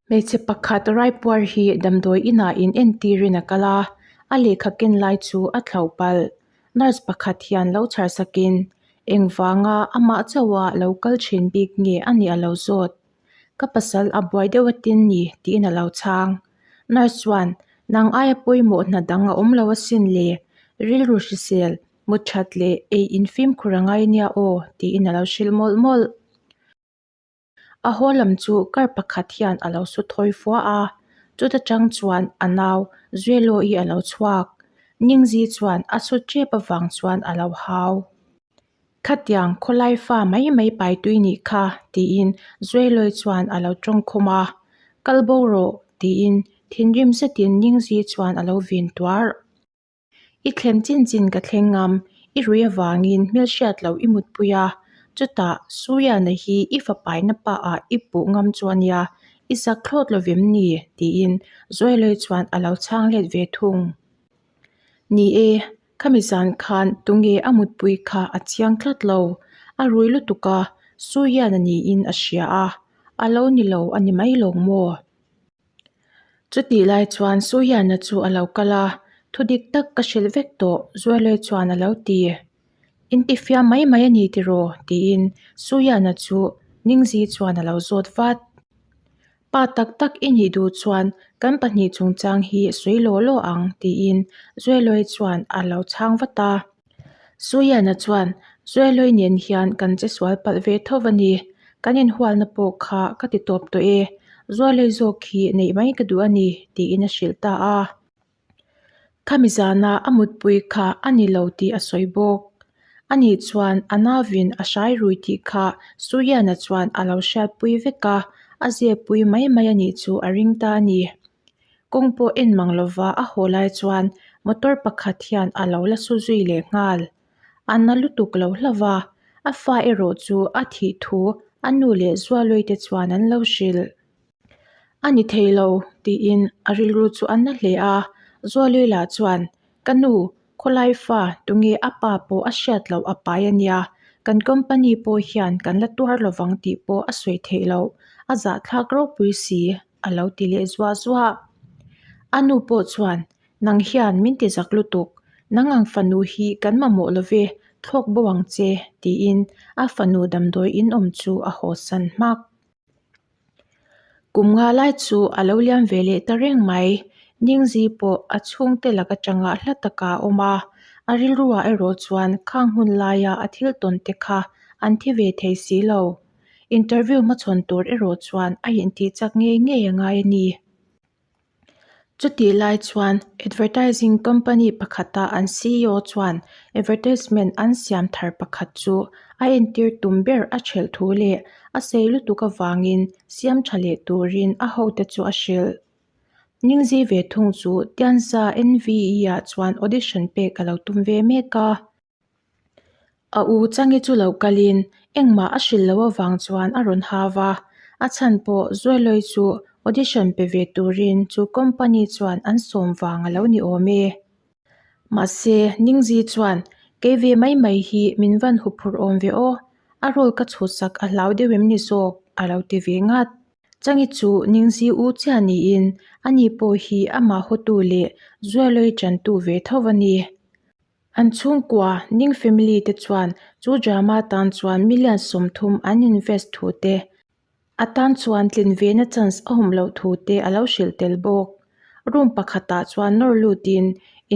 Hmeichhe pakhat raipuar hi damdawi inah in entirin a kal a, a lehkha ken lai chu a thlauh palh. Nurse pakhat hian lo chhar sakin engvanga amah chauha lo kal thin bik nge a nih a lo zawt. Ka pasal a buai deuh atin ni tiin a lo chhang. Nurse chuan nang aia pawimawh hna dang a awm lo asin le, rilru hrisel, mut that leh ei in fimkhur a ngai nia aw tiin a lo hrilh mawlh mawlh. A haw lam chu car pakhat hian a lo su thawi fua a, chuta tang chuan a nau Zuelo-i a lo chhuak. Ningzi chuan a su tep avang chuan a lo hau. Khatiang khawlai fa mai mai pai tui nih kha tiin Zuelo-i chuan a lo tawngkhum a, Kal bo rawh tiin thinrim zetin Ningzi chuan a lo vin tuar. I thlen chin chin ka thleng ngam, i rui avangin hmelhriat loh i mutpui a, chutah Suyana hi i fapaina pa ah i puh ngam chu a nia, i zak thlawt lo vem ni? tiin Zuailei chuan a lo chhang let ve thung. Ni e, khami zan khan tunge a mutpui kha a chiang tlat lo, a rui lutuk a, Suyana niin a hria a, a lo ni lo a ni mai lawng maw? Chutih lai chuan Suhiana chu a lo kal a, thu dik tak ka hrilh vek tawh Zualei chuan a lo ti. Intifiam mai mai a ni tiraw? tiin Suhiana chu Ningzi chuan a lo zawt vat. Pa tak tak i nih duh chuan kan pahnih chungchang hi sawi law law ang tiin Zualei chuan a lo chhang vat a. Suiana chuan, Zuailui nen hian kan che sual palh ve tho a ni. Kan inhualna pawh kha ka ti tawp tawh e. Zuailui zawk hi neih mai ka duh a ni, tiin a hrilh ta a. Khami zana a mutpui kha a ni lo tih a sawi bawk. Ani chuan a nauvin a hrai rui tih kha Suiana chuan a lo hriatpui vek a, a zepui mai mai a nih chu a ring ta a ni. Kawng pawh en mang lova a haw lai chuan motor pakhat hian a lo la su zui leh nghal. A na lutuk lo hlauh va, a fa erawh chu a thih thu a nu leh Zualui te chuan an lo hrilh. A ni thei lo tiin a rilru chu a na hle a, Zualui lah chuan Ka nu, khawlai fa tunge a pa pawh a hriat loh a pai a nia, kan company pawh hian kan la tuar lovang tih pawh a sawi theih loh, a zahthlak ropui si a lo ti leh zuah zuah. A nu pawh chuan, Nang hian min ti zak lutuk, nang ang fanu hi kan mamawh lo ve, thlawk bo ang che, tiin a fanu damdawi in awm chu a hawsan hmak. Kum nga lai chu a lo liam ve leh ta reng mai. Ningzi pawh a chhungte lak atanga hla taka a awm a, a rilruah erawh chuan khang hun laia a thil tawn te kha an thi ve thei si lo. Interview hmachhawn tur erawh chuan a intih chak ngei ngei a ngai a ni. Chutih lai chuan advertising company pakhata an ceo chuan advertisement an siam thar pakhat chu a entir tum ber a thelh thu leh a sei lutuk avangin siam tha leh turin a hote chu a hrilh. Ningzi ve thung chu Tianza NVE ah chuan audition pek a lo tum ve mek a. A u Changi chu lo kalin engmah a hrilh loh avang chuan a rawn hau a, a chhan pawh Zualoi chu audition pe ve turin chu company chuan an sawm vang a lo ni awm e. Mahse, Ningzi chuan kei ve mai mai hi min van huphurh awm ve aw, a role ka chhutsak a hlau deuh em ni zawk a lo ti ve ngat. Changi chu Ningzi u chiah niin ani pawh hi amah hawtu leh Zualoi chantu ve tho a ni. An chhungkua, Ning family te chuan chu drama tan chuan million 30 an invest thu te, a tan chuan tlin ve na chance a awm loh thu te a lo hrilh tel bawk. Room pakhatah chuan nawr lutin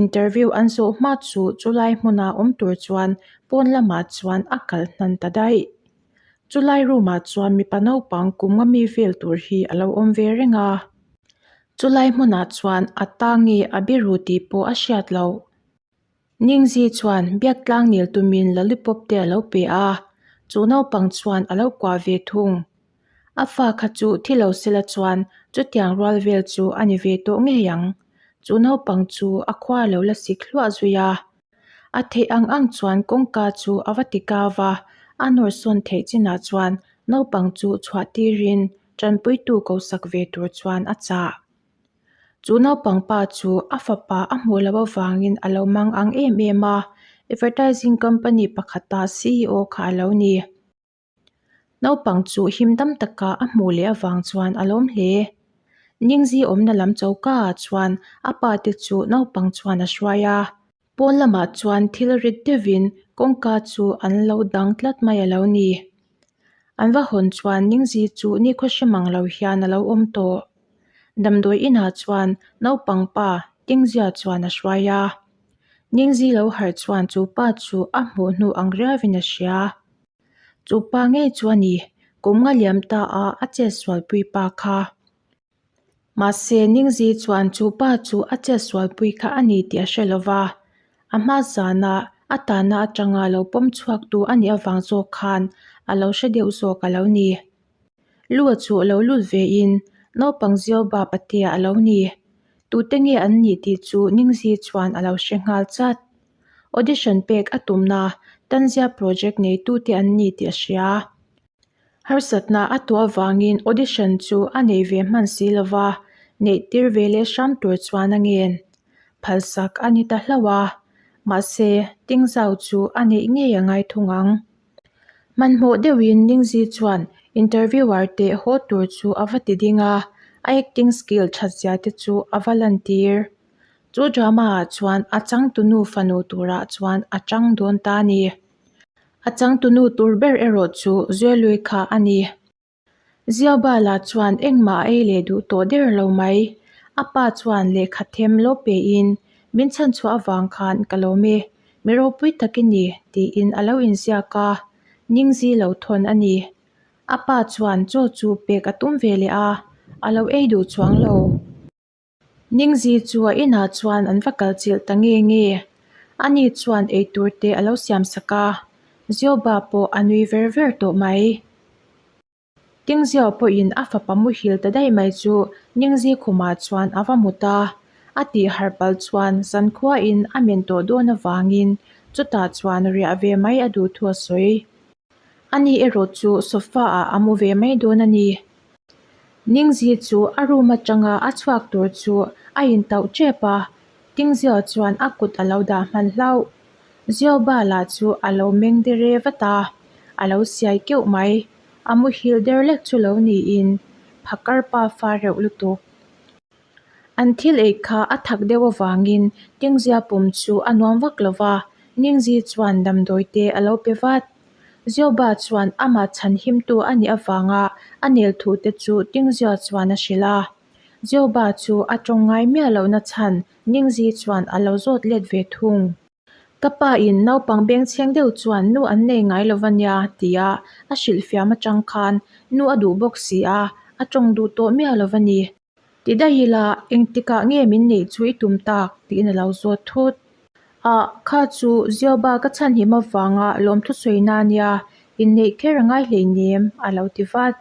interview an zawh hma chu chulai hmuna awm tur chuan pawn lamah chuan a kal hnan ta daih. Chulai room ah chuan mipa naupang kum nga mi vel tur hi a lo awm ve reng a. Chulai hmunah chuan a tangi a biru tih pawh a hriat loh. Ningzi chuan biak tlang nil tumin lollipop te a lo pe a, chu naupang chuan a lo kuah ve thung. A fa kha chu thi lo sela chuan chutiang rual vel chu a ni ve tawh ngei ang. Chu naupang chu a khua a lo la sik hluah zui a. A theih ang ang chuan kawngka chu a va ti kau va, a nawr sawn theih chinah chuan naupang chu chhuah tirin tanpuitu kosak ve tur chuan a chah. Chu naupang pa chu a fapa a hmuh loh avangin a lo mang ang em em a, advertising company pakhata ceo kha a lo ni. Naupang chu him dam taka a hmuh leh avang chuan a lawm hle. Ningzi awmna lam choka ah chuan a pa te chu naupang chuan a hruai a. Pawn lamah chuan thil rit deuhin kawngka chu an lo dang tlat mai a lo ni. An va hawn chuan Ningzi chu nikhaw hre mang lo hian a lo awm tawh. Damdawi inah chuan naupang pa Tingzia chuan a hruai a. Ningzi lo harh chuan chu pa chu a hmuh hnu ang riauin a hria. Chu pa ngei chu a ni, kum nga liam ta a a chet sualpui pa kha. Mahse, Ningzi chuan chu pa chu a chet sualpui kha a ni tih a hre lo va, a hma zana a tahna atanga lo pawm chhuaktu a nih avang zawk khan a lo hre deuh zawk a lo ni. Lua chu lo lut vein naupang Zioba patea a lo ni. Tute nge an nih tih chu Ningzi chuan a lo hre nghal chat. Audition pek a tumna Tanzia project neitute an ni tih a hria. Harsatna a tuah avangin audition chu a nei ve hman si lova, neih tir ve leh hram tur chuan a ngen. Phalsak a ni ta hlauh a, mahse Tingzau chu a neih ngei a ngai thung ang. Hmanhmawh deuhin Ningzi chuan interviewer te haw tur chu a va ti ding a, a acting skill that zia te chu a va lantir. Chu drama ah chuan a changtunu fanu turah chuan a chang dawn ta a ni. A changtunu tur ber erawh chu Zuelui kha a ni. Ziaubala chuan engmah a ei leh duh tawh der lo mai. A pa chuan lehkha them lo pein, Min chhanchhuah avang khan ka lawm e, mi ropui tak i ni, tiin a lo inziak a, Ningzi lo thawn a ni. A pa chuan chaw chu pek a tum ve leh a, a lo ei duh chuang lo. Ningzi chu a inah chuan an va kal chilh ta nge nge. Ani chuan eitur te a lo siam sak a, Zioba pawh a nui ver ver tawh mai. Tingzio pawhin a fapa muhil ta daih mai chu Ningzi khumah chuan a va mut a, a tih harh palh chuan zankhuain a men tawh dawn avangin chutah chuan riah ve mai a duh thu a sawi. Ani erawh chu sofa ah a mu ve mai dawn a ni. Ningzi chu a room atanga a chhuak tur chu a intauh tep a, Tingzio chuan a kut a lo dah hman hlauh. Zioba lah chu a lo meng dere vat a, a lo siai keuh mai. A muhil der lek chu lo niin phakar pa fa reuh lutuk. An thil ei kha a thak deuh avangin Tingzia pum chu a nuam vak lo va, Ningzi chuan damdawi te a lo pe vat. Zioba chuan amah chhan himtu a nih avanga a nel thu te chu Tingzia chuan a hrilh a. Zioba chu a tawng ngai miah lohna chhan Ningzi chuan a lo zawt let ve thung. Ka pa in naupang bengchheng deuh chuan nu an nei ngai lo va nia tia a hrilh fiam atang khan nu a duh bawk si a, a tawng duh tawh miah lo va ni. Ti daih ila engtikah nge min neih chu i tum tak tiin a lo zawt thut. Ah, kha chu Zioba ka chhanhim avanga lawmthu sawina nia, inneih kher a ngai hleinem a lo ti vat.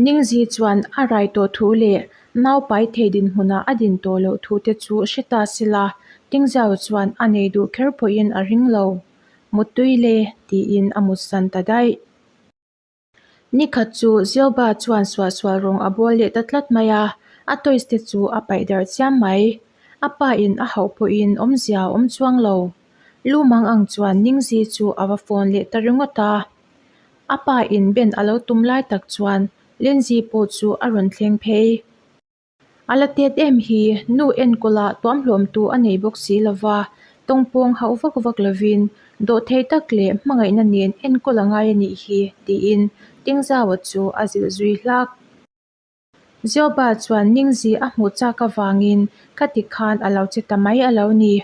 Ningzi chuan a rai tawh thu leh naupai thei dinhmunah a din tawh loh thu te chu hre ta sila, Tingzau chuan a nei duh kher pawhin a ring lo. Muttui le, tiin a mutsan ta daih. Nikhat chu Zioba chuan suahsual rawng a bawl leh ta tlat mai a, a toys te chu a paih darh chiam mai. A pa in a hauh pawhin awmzia a awm chuang lo. Lu mang ang chuan Ningzi chu a va phone leh ta ringawt a. A pa in ben a lo tum lai tak chuan Lindsay pawh chu a rawn thleng phei. A la tet em hi, nu enkawla tuamhlawmtu a nei bawk si lova, tawngpawng hauh vak vak lovin dawhthei tak leh hmangaihna nen enkawl a ngai a nih hi, tiin Tingzaua chu a zilh zui hlak. Zioba chuan Ningzi a hmuh chak avangin khati khan a lo che ta mai a lo ni.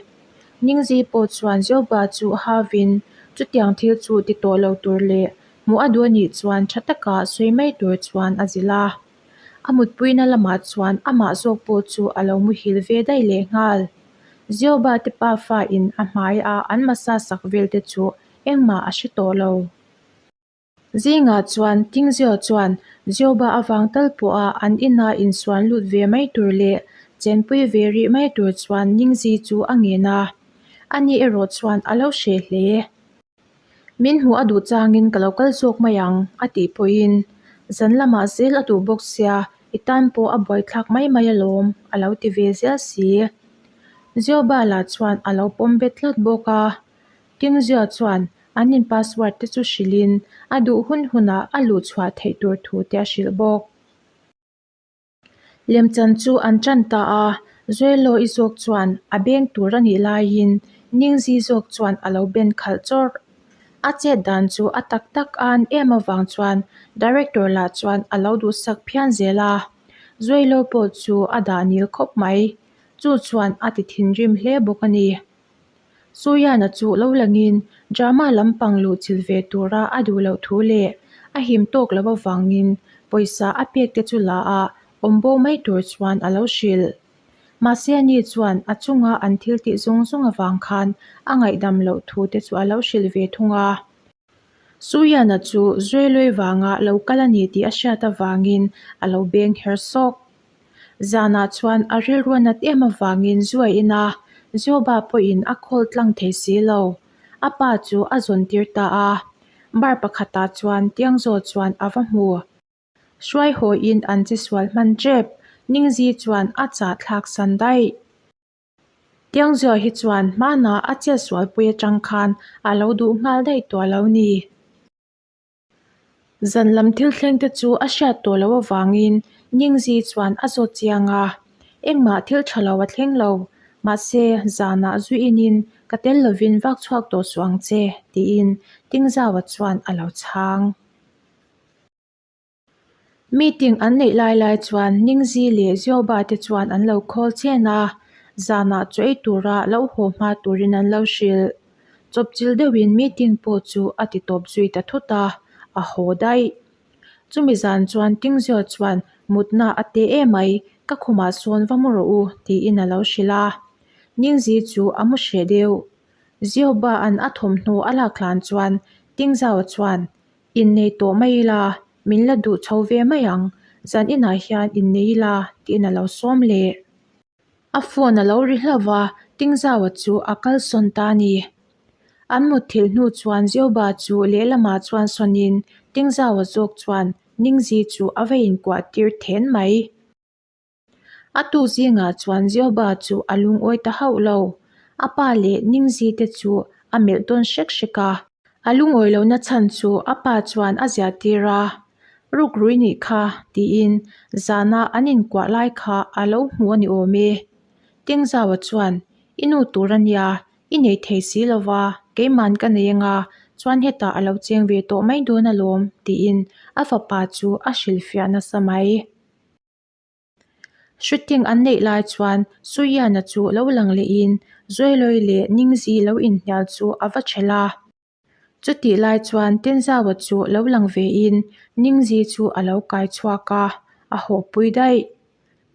Ningzi pawh chuan Zioba chu havin chutiang thil chu ti tawh lo tur leh hmuh a duh a nih chuan tha taka sawi mai tur chuan a zilh a. A mutpuina lamah chuan amah zawk pawh chu a lo muhil ve daih leh nghal. Zioba te pafa in a hmai a an massage sak vel te chu engmah a hre tawh lo. Zingah chuan Tingzio chuan Zioba avang tal pawha an ina insuan lut ve mai tur leh chenpui ve rih mai tur chuan Ningzi chu a ngen a. Ani erawh chuan a lo hreh hle. Min hmuh a duh changin ka lo kal zawk mai ang, a tih pawhin zan lamah zel a duh bawk sia, i tan pawh a buaithlak mai mai alawm, a lo ti ve zel si. Zioba lah chuan a lo pawm bet tlat bawk a. Tingzia chuan an in password te chu hrilhin a duh hun hunah a luh chhuah theih tur thu te a hrilh bawk. Lemchan chu an ṭan ta a, Zuelo-i zawk chuan a beng tur a nih laiin Ningzi zawk chuan a lo ben khalh chawrh. A chet dan chu a tak tak an em avang chuan Director lah chuan a lo duhsak phian zel a, Zuelo pawh chu a dah nil khawp mai. Chu chuan a ti thinrim hle bawk a ni. Suyana chu lo langin drama lampang luh chilh ve tura a duh loh thu leh a him tawk loh avangin pawisa a pek te chu la a awm bo mai tur chuan a lo hrilh. Mahse ani chuan a chunga an thil tih zawng zawng avang khan a ngaihdam loh thu te chu a lo hrilh ve thung a. Suyana chu Zuelui vanga lo kal a ni tih a hriat avangin a lo beng her sawk. Zanah chuan a rilru a nat em avangin zuai ina Joba pawhin a call tlang thei si lo. A pa chu a zawn tir ta a. Bar pakhatah chuan Tiangzaw chuan a va hmu. Hruai hawiin an che sual hman tep. Ningzi chuan a chah thlak san daih. Tiangzaw hi chuan hmanah a chetsualpui atang khan a lo duh nghal daih tawh lo ni. Zan lam thil thleng te chu a hriat tawh loh avangin Ningzi chuan a zawt chiang a, engmah thil tha lo a thleng lo, mahse zanah zu inin ka tel lovin vak chhuak tawh suh ang che tiin Tingzaua chuan a lo chhang. Meeting an neih lai lai chuan Ningzi leh Zioba te chuan an lo call chen a, zanah chaw ei tura lo haw hma turin an lo hrilh. Chawpchilh deuhin meeting pawh chu a ti tawp zui ta thut a, a haw daih. Chumi zan chuan Tingzio chuan mutna a teh emai, ka khumah sawn va mu rawh u tiin a lo hrilh a. Ningzi chu a mu hreh deuh. Zioba an a thawmhnaw a lak hlan chuan Tingzao chuan Innei tawh mai ila, min la duh chho ve mai ang, zan inah hian innei ila tiin a lo sawm leh. A phone a lo ri hlauh va, Tingzaua chu a kalsawn ta a ni. An mutthilh hnu chuan Zioba chu lehlamah chuan sawnin Tingzaua zawk chuan Ningzi chu a va inkuah tir then mai. A tu zingah chuan Zioba chu a lungawi ta hauh lo. A pa leh Ningzi te chu a melh tawn hrek hrek a. A lungawi lohna chhan chu a pa chuan a ziah tir a, Rukrui nih kha tiin zana an inkuah lai kha a lo hmu a ni awm e. Tingzaua chuan, I nu tur a nia, i nei thei si lo va, keiman ka nei anga chuan hetah a lo cheng ve tawh mai dawn alawm tiin a fapa chu a hrilhfiah nasa mai. Shooting an neih lai chuan Suyana chu lo lang lehin Zuailoi leh Ningzi lo inhnial chu a va ṭhelh a. Chutih lai chuan Tenzawa chu lo lang vein Ningzi chu a lo kai chhuak a, a hawhpui daih.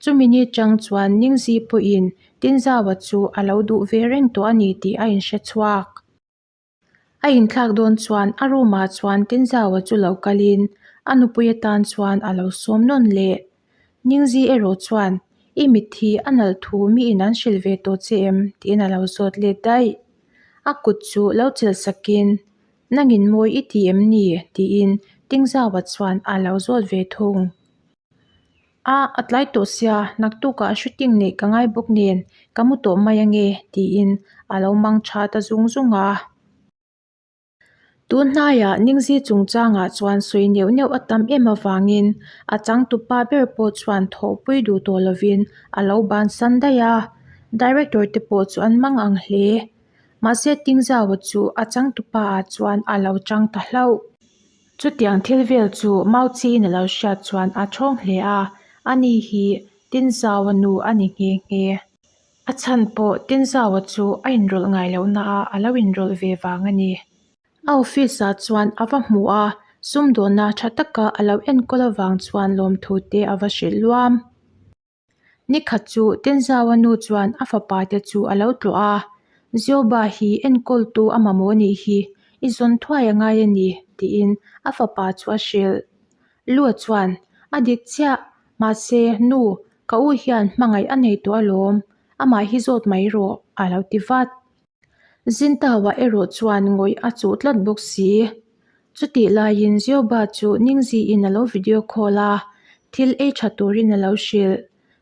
Chumi ni chang chuan Ningzi pawhin Tenzawa chu a lo duh ve reng tawh a ni tih a inhre chhuak. A inthlak dawn chuan a room ah chuan Tinzaua chu lo kalin a nupui atan chuan a lo sawm nawn leh. Ningzi erawh chuan, I mitthi a nalh thu miin an hrilh ve tawh che em? tiin a lo zawt let daih. A kut chu lo chelh sakin, Nangin mawi i ti em ni? tiin Tingzaua chuan a lo zawt ve thung. A, a tlai tawh sia, naktukah shooting neih ka ngai bawk nen ka mu tawh mai ange tiin a lo mang tha ta zung zung a. Tun hnaiah Ningzi chungchangah chuan sawi neuh neuh a tam em avangin a changtupa ber pawh chuan thawhpui duh tawh lovin a lo bansan daih a, director te pawh chu an mang ang hle. Mahse Tingzaua chu a changtupa ah chuan a lo chang ta hlauh. Chutiang thil vel chu Mauchiin a lo hriat chuan a thawng hle a, ani hi Tinzaua nu a ni nghe nghe. A chhan pawh Tinzaua chu a inrawlh ngai lohna a a lo inrawlh ve vang a ni. A office ah chuan a va hmu a, sumdawnna tha taka a lo enkawl avang chuan lawmthu te a va hrilh luam. Nikhat chu Tenzaua nu chuan a fapa te chu a lo tlawh a, Zioba hi enkawltu a mamawh nih hi, i zawn thuai a ngai a ni, tiin a fapa chu a hrilh. Lua chuan, A dik chiah, mahse, nu, ka u hian hmangaih a nei tawh alawm, amah hi zawt mai rawh, a lo ti vat. Zintaua erawh chuan ngawih a chuh tlat bawk si. Chutih laiin Zioba chu Ningziin a lo video call a, thil ei tha turin a lo hrilh.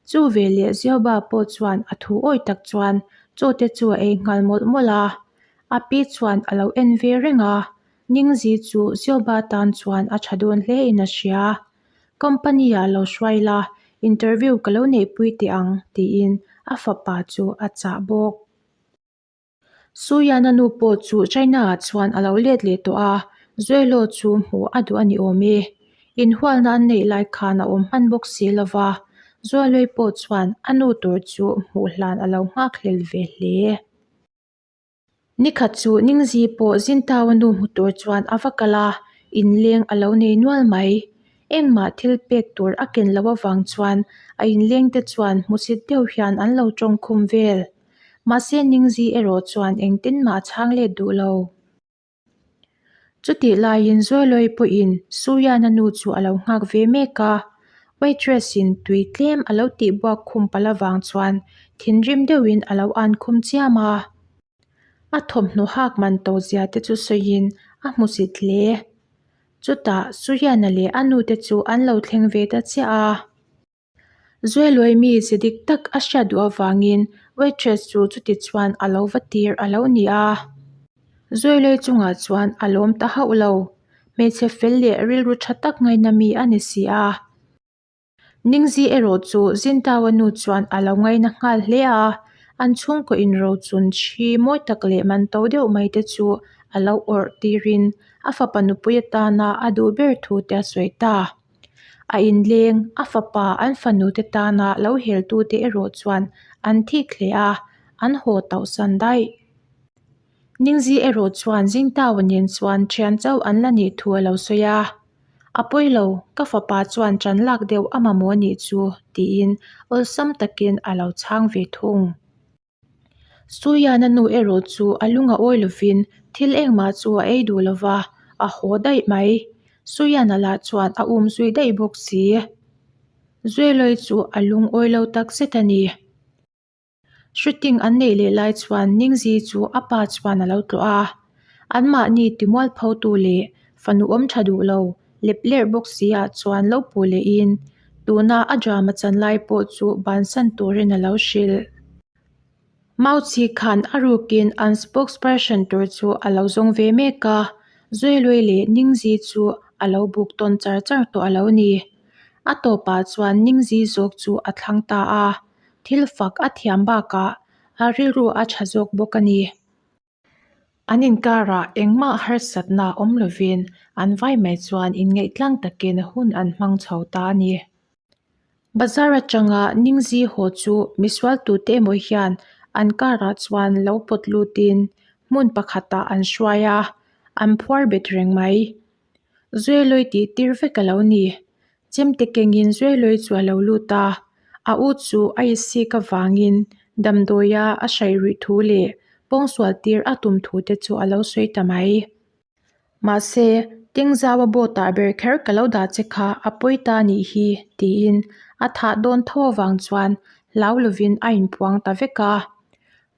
Chu veleh Zioba pawh chuan a thu awi tak chuan chaw te chu a ei nghal mawlh mawlh a. A pi chuan a lo en ve reng a, Ningzi chu Zioba tan chuan a tha dawn hle in a hria. Company ah lo hruai la, Interview ka lo neihpui teh ang, tiin a fapa chu a chah bawk. Suyana nu pawh chu China-ah chuan a lo let leh tawh a, Zuelo chu hmuh a duh a ni awm e. Inhualna an neih lai khan a awm hman bawk si lo va, Zualui pawh chuan a nu tur chu hmuh hlan a lo nghakhlel ve hle. Nikhat chu Ningzi pawh Zintaua nu hmu tur chuan a va kal a, inleng a lo nei nual mai. Engmah thil pek tur a ken loh avang chuan a inlengte chuan hmusit deuh hian an lo tawngkhum vel. Mahse Ningzi erawh chuan engtin mah a chhang let duh lo. Chutih laiin Zualoi pawhin Suyana nu chu a lo nghak ve mek a, waitress-in tui tlem a lo tihbuak khum palh avang chuan thinrim deuhin a lo an khum chiam a. A thawmhnaw hak man to zia te chu sawiin a hmusit hle. Chutah Suyana leh a nute chu an lo thleng ve ta chiah a. Zuelui mi ze dik tak a hriat duh avangin waitress chu chuti chuan a lo va tir a lo ni a. Zuelui chungah chuan a lawm ta hauh lo, hmeichhe fel leh rilru tha tak ngaina mi a ni si a. Ningzi erawh chu Zintaua nu chuan a lo ngaina nghal hle a, an chhungkaw inrochun thi mawi tak leh man to deuh mai te chu a lo awrh tirin a fapa nupui atana a duh ber thu te a sawi ta. A inleng, a fapa an fanu te tana lo heltute erawh chuan an thik hle a, an haw tauhsan daih. Ningzi erawh chuan Zingtaua nen chuan thian chauh an la nih thu a lo sawi a, A pawi lo, ka fapa chuan ṭan lak deuh a mamawh nih chu, tiin awlsam takin a lo chhang ve thung. Suyana nu erawh chu a lung a awi lovin thil engmah chu a ei duh lova, a haw daih mai. Suyana lah chuan a um zui daih bawk si. Zueloi chu a lung awi lo tak zet a ni. Shooting an neih leh lai chuan Ningzi chu a pa chuan a lo tlawh a. Anmahni timualphotu leh fanu awm tha duh lo lep lerh bawk si ah chuan lo puh lehin tuna a drama chan lai pawh chu bansan turin a lo hrilh. Mauchi khan a rukin an spokesperson tur chu a lo zawng ve mek a, Zuelui leh Ningzi chu a lo buk tawn char char tawh a lo ni. A tawpah chuan Ningzi zawk chu a thlang ta a, thil fak a thiam bakah a rilru a tha zawk bawk a ni. An inkarah engmah harsatna awm lovin an vai mai chuan inngaih-tlang takin hun an hmang chho ta a ni. Bazar atanga Ningzi haw chu misual tute emaw hian an karah chuan lo pawt lutin hmun pakhatah an hruai a, an phuar bet reng mai. Zuelui tih tir vek a lo ni. Chemte kengin Zuelui chu a lo lut a, a u chu a isik avangin damdawia a hraih ruih thu leh pawngsual tir a tum thu te chu a lo sawi ta mai. Mahse, Tingzaua boat ah ber kher ka lo dah che kha a pawi ta nih hi tiin a thah dawn tho avang chuan hlau lovin a inpuang ta vek a.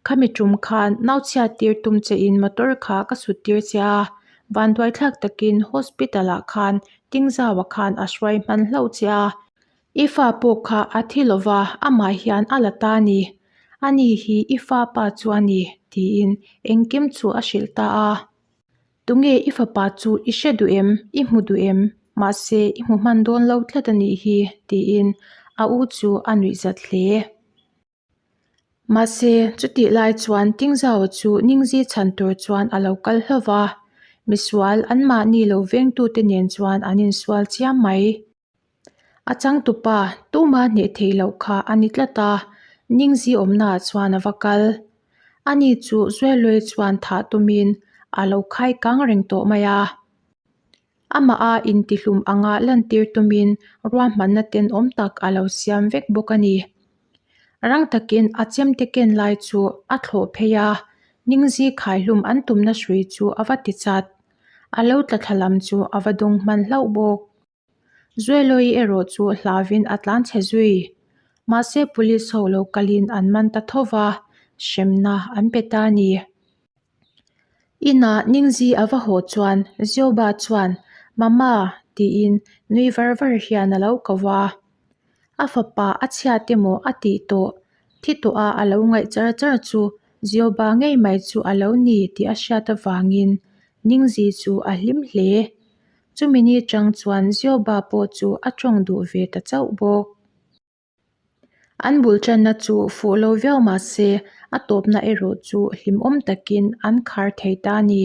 Khami tum khan nau chhiat tir tum che in motor kha ka sut tir che a, vanduai thlak takin hospital ah khan Tingzaua khan a hruai hman hlauh che a, i fa pawh kha a thi lova amah hian a la ta a ni, ani hi i fa pa chu a ni tiin engkim chu a hrilh ta a. Tunge i fapa chu i hre duh em, i hmu duh em, mahse i hmu hman dawn lo tlat a nih hi tiin a u chu a nuihzat hle. Mahse, chutih lai chuan Tingzau chu Ningzi chhan tur chuan a lo kal hlauh va, misual anmahni lo vengtute nen chuan an insual chiam mai. A changtupa tuma hneh theih loh kha a ni tlat a, Ningzi awmnaah chuan a va kal. Ani chu Zuelui chuan thah tumin a lo khai kang reng tawh mai a. Amah a intihlum anga lantir tumin ruahmanna tenawm tak a lo siam vek bawk a ni. Rang takin a chemte ken lai chu a thlawh phei a, Ningzi khaihlum an tumna hrui chu a va ti chat. A lo tla thla lam chu a va dawng hman hlauh bawk. Zueloi erawh chu hlauvin a tlan chhe zui. Mahse police ho lo kalin an man ta tho va, hremna an pe ta a ni. Inah Ningzi a va haw chuan Zioba chuan Mama tiin nui var var hian a lo ko va. A fapa a chhiat emaw a tih tawh, thi tawh a a lo ngaih char char chu Zioba ngei mai chu a lo ni tih a hriat avangin Ningzi chu a hlim hle. Chumi ni chang chuan Zioba pawh chu a tawng duh ve ta chauh bawk. An bul tanna chu fuh lo viau mah se, a tawpna erawh chu hlimawm takin an khar thei ta a ni.